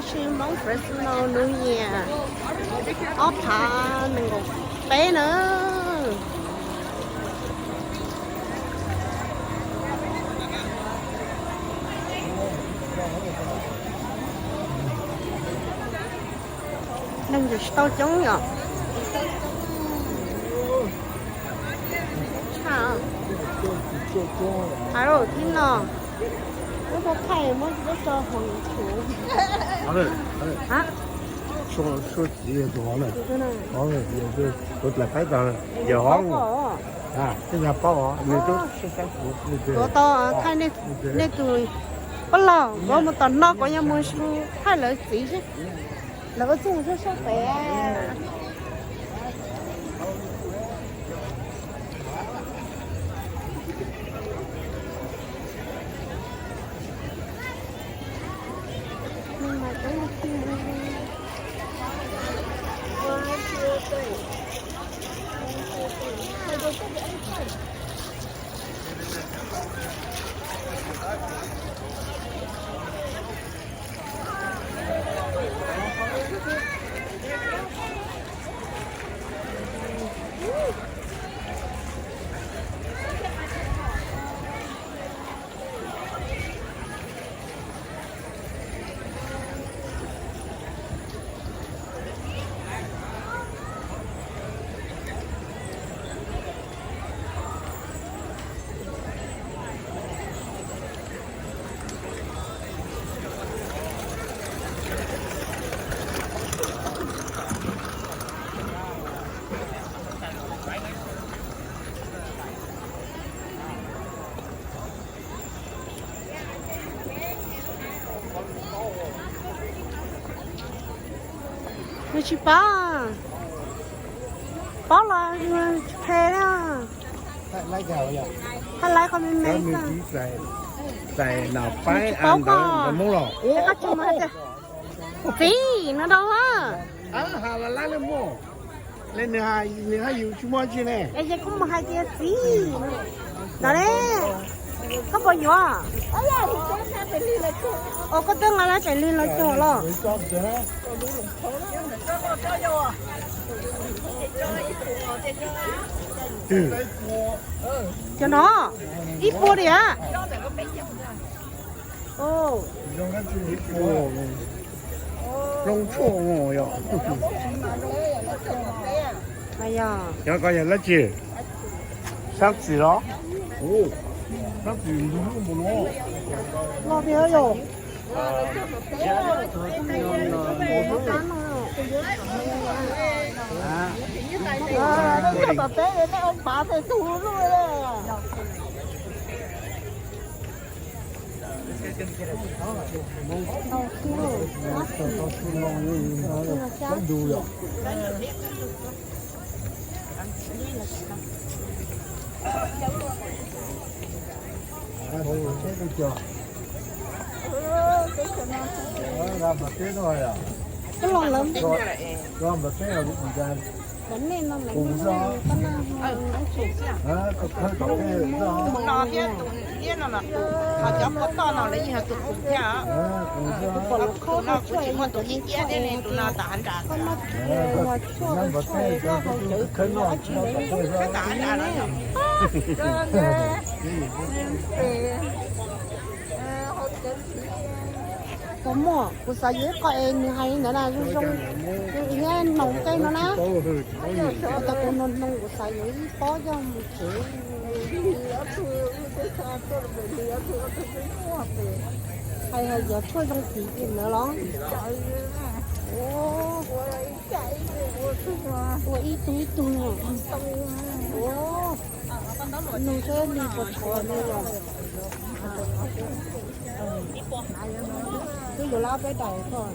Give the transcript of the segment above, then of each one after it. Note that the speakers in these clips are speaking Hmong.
Sim Hmoob Fresno New Year ob phav nees nkaum peb na. Neeg tsis tau coob yom. Tshaj, a, thib no, muab tau thaij, muab tso hauv YouTube. Suav txiv tus hov na, tus dlais qaib tas yawg hov, tej nyuag paub os, nws twb, tuav tau thaij nej tus pab laug, kuv mus tom no kuv yuav mus thaij lawv txiv xwb. Lawv ua txuj sab sab pem. Nws tsis paub, paub los tsis qhia na. Thaij laiv qhov me me xwb. Txais nam paib ntawd Hmoob los. Txiv no rau. Nws hais yus tsis muaj tsi ne. Es kuv mus hais tias txiv no ne, koj puas yuav? Ua koj twb nqa lawv pem lwg los cog los? Cov no ib puas diam? Hloov tshuaj yog. Yog koj yog lab tsi? Sab txim los? Sab txim ntug lub mus no. Los tiag yog. Tom teb nej ua pav tej tug lub. Tus no thiab tus iab no mas qus, ho cov kua toj no lawv yeej yog tus qus thiab. Tus no kuv tsis muaj tus iab iab thiab ne, tus no tom hav nram. Tom hav nram. Kuv muaj, kuv xav yuav ib qho es nws hais li ntawd na, zoo zoo, zoo thiab noog tej no na. Cov kuv noog noog kuv xav yuav ib pob coj mus tsev. Hais hais cov tshuaj zoo tiv tim ntawd los? Ua ib tug ib tug no. Nug seb nws puas thov nws los. Twb yuav lab peb daim koj.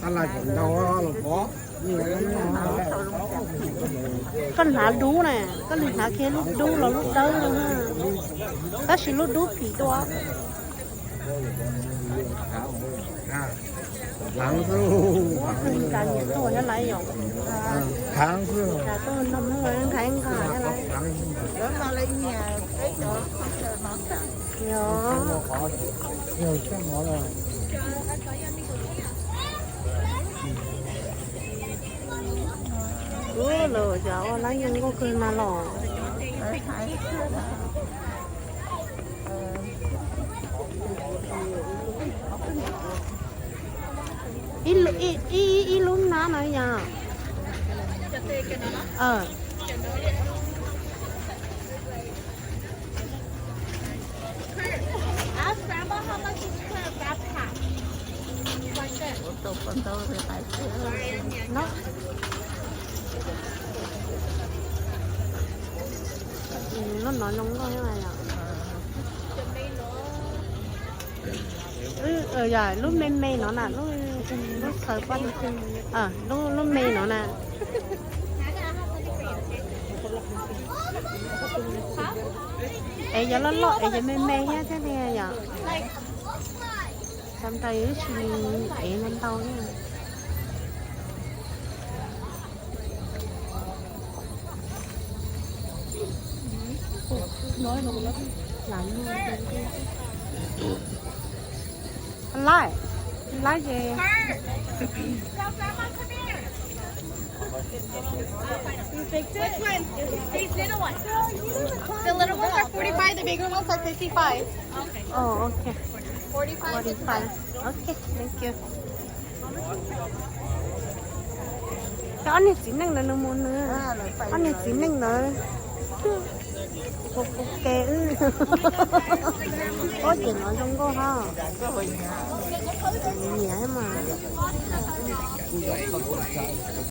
Tab laj kom ntau los pov. Koj hnav dub na, koj li hnav kiag lub dub los lub dawb no, tab sis lub dub phim dua. Ua kawg li cas nyiam tuaj thiab laiv yom? Cas tuaj nrog Hmoob nthav nqa thiab laiv. Yog. Ub, lawv cov ua lab yeej nkauj kawg na los. Ib, ib, ib lub nab no yog. Lub no zoo nkauj thiab yom. Yog lub me me no na, lub khaws poj, lub me no na. Es yog loj loj es yog me me thiab thiab li yom. Tau nrau tsis es ntau ntau thiab. Lab, lab ces. Which one? These little ones. The little ones are forty-five, the bigger ones are fifty-five. Oh, okay. Forty-five. Forty-five. Okay, thank you. Cov ob niag txiv neej ntawd nws mus nws, ob niag txiv neej ntawd. Ua ke wb. Ob ces no zoo nkauj hos. Nyiam mas.